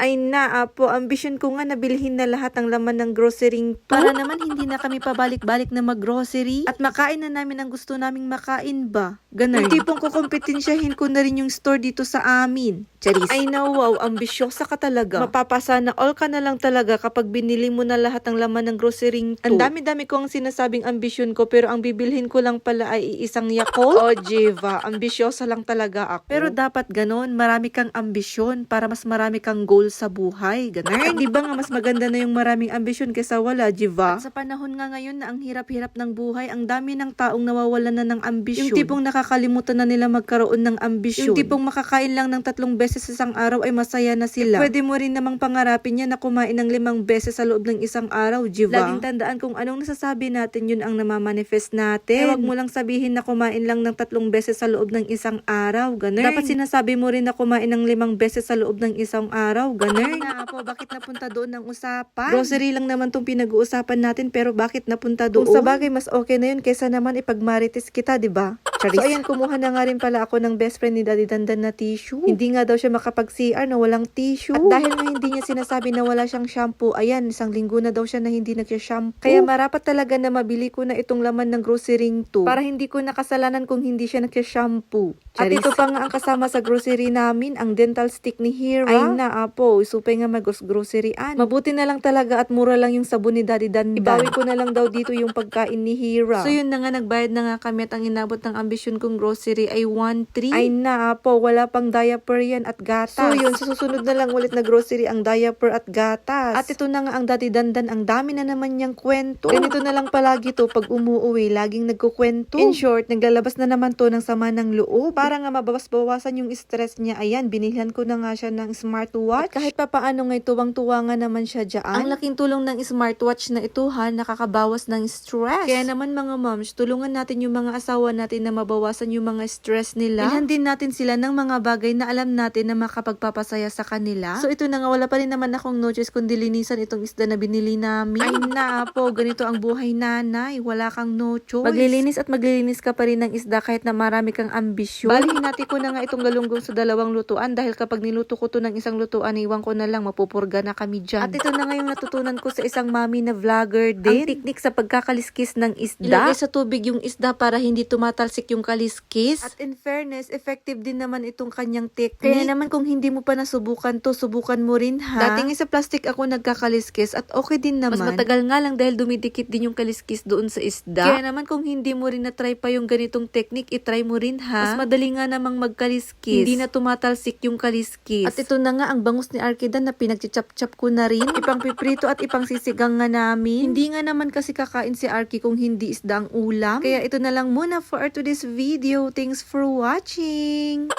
Ay na, apo, ambisyon ko nga nabilhin na lahat ng laman ng grocery to. Para naman hindi na kami pabalik-balik na mag-grocery. At makain na namin ang gusto naming makain ba? Ganun. Yung tipong kukumpetensyahin ko na rin yung store dito sa amin. Charis. Ay na, wow, ambisyosa ka talaga. Mapapasana all ka na lang talaga kapag binili mo na lahat ng laman ng grocery to. Ang dami-dami ko ang sinasabing ambisyon ko, pero ang bibilhin ko lang pala ay isang Yakult. Oh, Jiva, ambisyosa lang talaga ako. Pero dapat ganon, marami kang ambisyon para mas marami kang goal sa buhay. Ganon. At di ba nga mas maganda na yung maraming ambisyon kaysa wala, Jiva? At sa panahon nga ngayon na ang hirap-hirap ng buhay, ang dami ng taong nawawalan na ng ambisyon. Yung tipong nakakalimutan na nila magkaroon ng ambisyon. Yung tipong makakain lang ng 3 beses sa isang araw ay masaya na sila. Pwede mo rin namang pangarapin yan na kumain ng 5 beses sa loob ng isang araw, Jiva. Laging tandaan kung anong nasasabi natin, yun ang namamanifest natin. Huwag mo lang sabihin na kumain lang ng 3 beses sa loob ng isang araw, ganun. Dapat sinasabi mo rin na kumain ng 5 beses sa loob ng isang araw, ganun. Na po, bakit napunta doon ng usapan? Grocery lang naman tong pinag-uusapan natin, pero bakit napunta doon? Kung sa bagay, mas okay na yun kaysa naman ipagmarites kita, di ba? So ayan, kumuha na nga rin pala ako ng best friend ni Daddy Dandan na tissue. Hindi nga daw siya makapag-CR na walang tissue. At dahil nga hindi niya sinasabi na wala siyang shampoo, ayan, 1 linggo na daw siya na hindi nagsya-shampoo. Kaya marapat talaga na mabili ko na itong laman ng grocery to para hindi ko nakasalanan kung hindi siya nagsya-shampoo. At ito pa nga ang kasama sa grocery namin, ang dental stick ni Hira. Ay na, apo, isupay nga mag-groceryan. Mabuti na lang talaga at mura lang yung sabon ni Daddy Dandan. Ibawi ko na lang daw dito yung pagkain ni Hira. So yun na nga, nagbayad na nga kami at ang inabot ng ambisyon kong grocery ay 1.3. Ay na, apo, wala pang diaper yan at gatas. So yun, sa susunod na lang ulit na grocery ang diaper at gatas. At ito na nga ang Daddy Dandan, ang dami na naman niyang kwento. Ganito na lang palagi to pag umuuwi, laging nagkukwento. In short, naglalabas na naman to ng sama ng loob. Para nga mabawas-bawasan yung stress niya, ayan, binilhan ko na nga siya ng smartwatch. At kahit pa paano ngay tuwang-tuwa nga naman siya dyan. Ang laking tulong ng smartwatch na ito, ha, nakakabawas ng stress. Kaya naman mga moms, tulungan natin yung mga asawa natin na mabawasan yung mga stress nila. Ilhan din natin sila ng mga bagay na alam natin na makapagpapasaya sa kanila. So ito na nga, wala pa rin naman akong no choice kundi linisan itong isda na binili namin. Ay na po, ganito ang buhay nanay. Wala kang no choice. Maglilinis at maglilinis ka pa rin ng isda kahit na marami kang ambisyon. Balihin natin ko na nga itong galunggong sa 2 lutuan dahil kapag niluto ko to ng isang lutuan, iwan ko na lang, mapupurga na kami dyan. At ito na nga yung natutunan ko sa isang mami na vlogger din. Ang teknik sa pagkakaliskis ng isda. Ilagay sa tubig yung isda para hindi tumatalsik yung kaliskis. At in fairness, effective din naman itong kanyang teknik. Kaya naman kung hindi mo pa nasubukan to, subukan mo rin, ha? Dating sa plastic ako nagkakaliskis at okay din naman. Mas matagal nga lang dahil dumidikit din yung kaliskis doon sa isda. Kaya naman kung hindi mo rin na-try pa yung ganitong teknik, itry mo rin, ha? Mas madali nga namang magkaliskis. Hindi na tumatalsik yung kaliskis. At ito na nga ang bangus ni Arkeda na pinagchichap-chap ko na rin. Ipang piprito at ipang sisigang nga namin. Hindi nga naman kasi kakain si Arky kung hindi isda ang ulam. Kaya ito na lang muna for today's video. Thanks for watching!